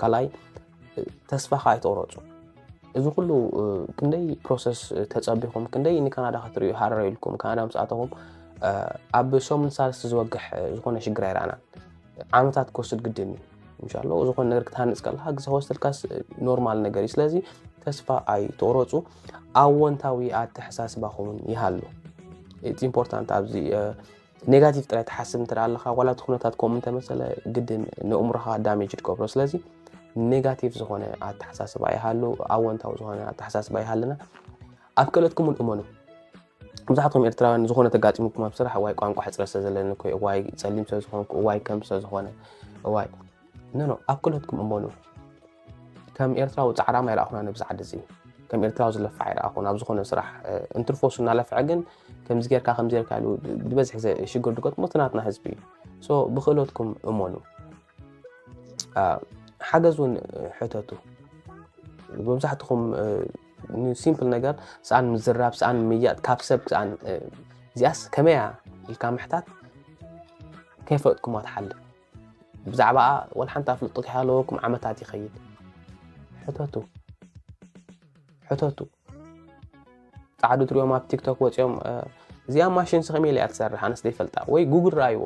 ካልኣይ ተስፋ ከዓ ኣይትቑረፁ። እዚ ኩሉ ክንደይ ፕሮሰስ ተፀቢኹም ክንደይ ንካናዳ ክትርእዩ ሃረር ኢልኩም ካናዳ ምስ ኣተኹም ኣብ ሰሙን ሳልስቲ ዝወግሕ ዝኾነ ሽግር ኣይረኣናን። ዓመታት ክወስድ ግድን እዩ። እንሻሎ ዝኾነ ነገር ክትሃንፅ ከለካ ግዜ ክወስደልካስ ኖርማል ነገር እዩ። ስለዚ ተስፋ ኣይትቑረፁ። ኣወንታዊ ኣተሓሳስባኹምን ይሃሉ። ኢምፖርታንት ኣብዚ ኔጋቲቭ ጥራይ ትሓስብ እንተ ኣለካ ዋላ እቲ ኩነታት ከምኡ እንተመሰለ ግድን ንእምሮኻ ዳሜጅ ትገብሮ። ስለዚ ኔጋቲቭ ዝኾነ ኣተሓሳስባ ይሃሉ፣ ኣወንታዊ ዝኾነ ኣተሓሳስባ ይሃልና። ኣብ ክእለትኩም እውን እመኑ። ብዙሓትኩም ኤርትራውያን ዝኾነ ተጋጢሙኩም ኣብ ስራሕ እዋይ ቋንቋ ሕፅረት ስለ ዘለኒ እኮ እዋይ ፀሊም ስለ ዝኾንኩ እዋይ ከም ስለ ዝኾነ እዋይ ኖ ኖ ኣብ ክእለትኩም እመኑ። ከም ኤርትራዊ ፃዕራም ኣይረኣኹና ነብዚ ዓዲ እዚ ከም ኤርትራዊ ዝለፍዕ ኣይረኣኹን ኣብ ዝኾነ ስራሕ እንትርፎሱ እናለፍዐ ግን ከምዚ ጌርካ ከምዚ ጌርካ ኢሉ ብበዝሒ ሽግር ዝገጥሞ እቲ ናትና ህዝቢ እዩ። ሶ ብክእለትኩም እመኑ። ሓገዝ እውን ሕተቱ። መብዛሕትኹም ንሲምፕል ነገር ሰኣን ምዝራብ ሰኣን ምያጥ ካብ ሰብ ሰኣን እዚኣስ ከመያ ኢልካ ምሕታት ከይፈጥኩማ ትሓልፍ። ብዛዕባኣ ወላ ሓንቲ ኣፍልጦ ከይሃለወኩም ዓመታት ይኸይድ። ሕተቱ ሕተቱ። ፃዕዱ ትሪኦም ኣብ ቲክቶክ ወፂኦም እዚኣ ማሽን ስኸመይ ኢላ እያ ትሰርሕ ኣነስ ዘይፈልጣ ወይ ጉግል ረኣይዎ።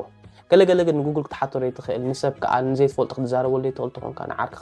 ገለገለ ግን ንጉግል ክትሓቶ ዘይትኽእል ንሰብ ከዓ ንዘይትፈልጦ ክትዛረበሉ ዘይትኽእል ተኾንካ ንዓርክኻ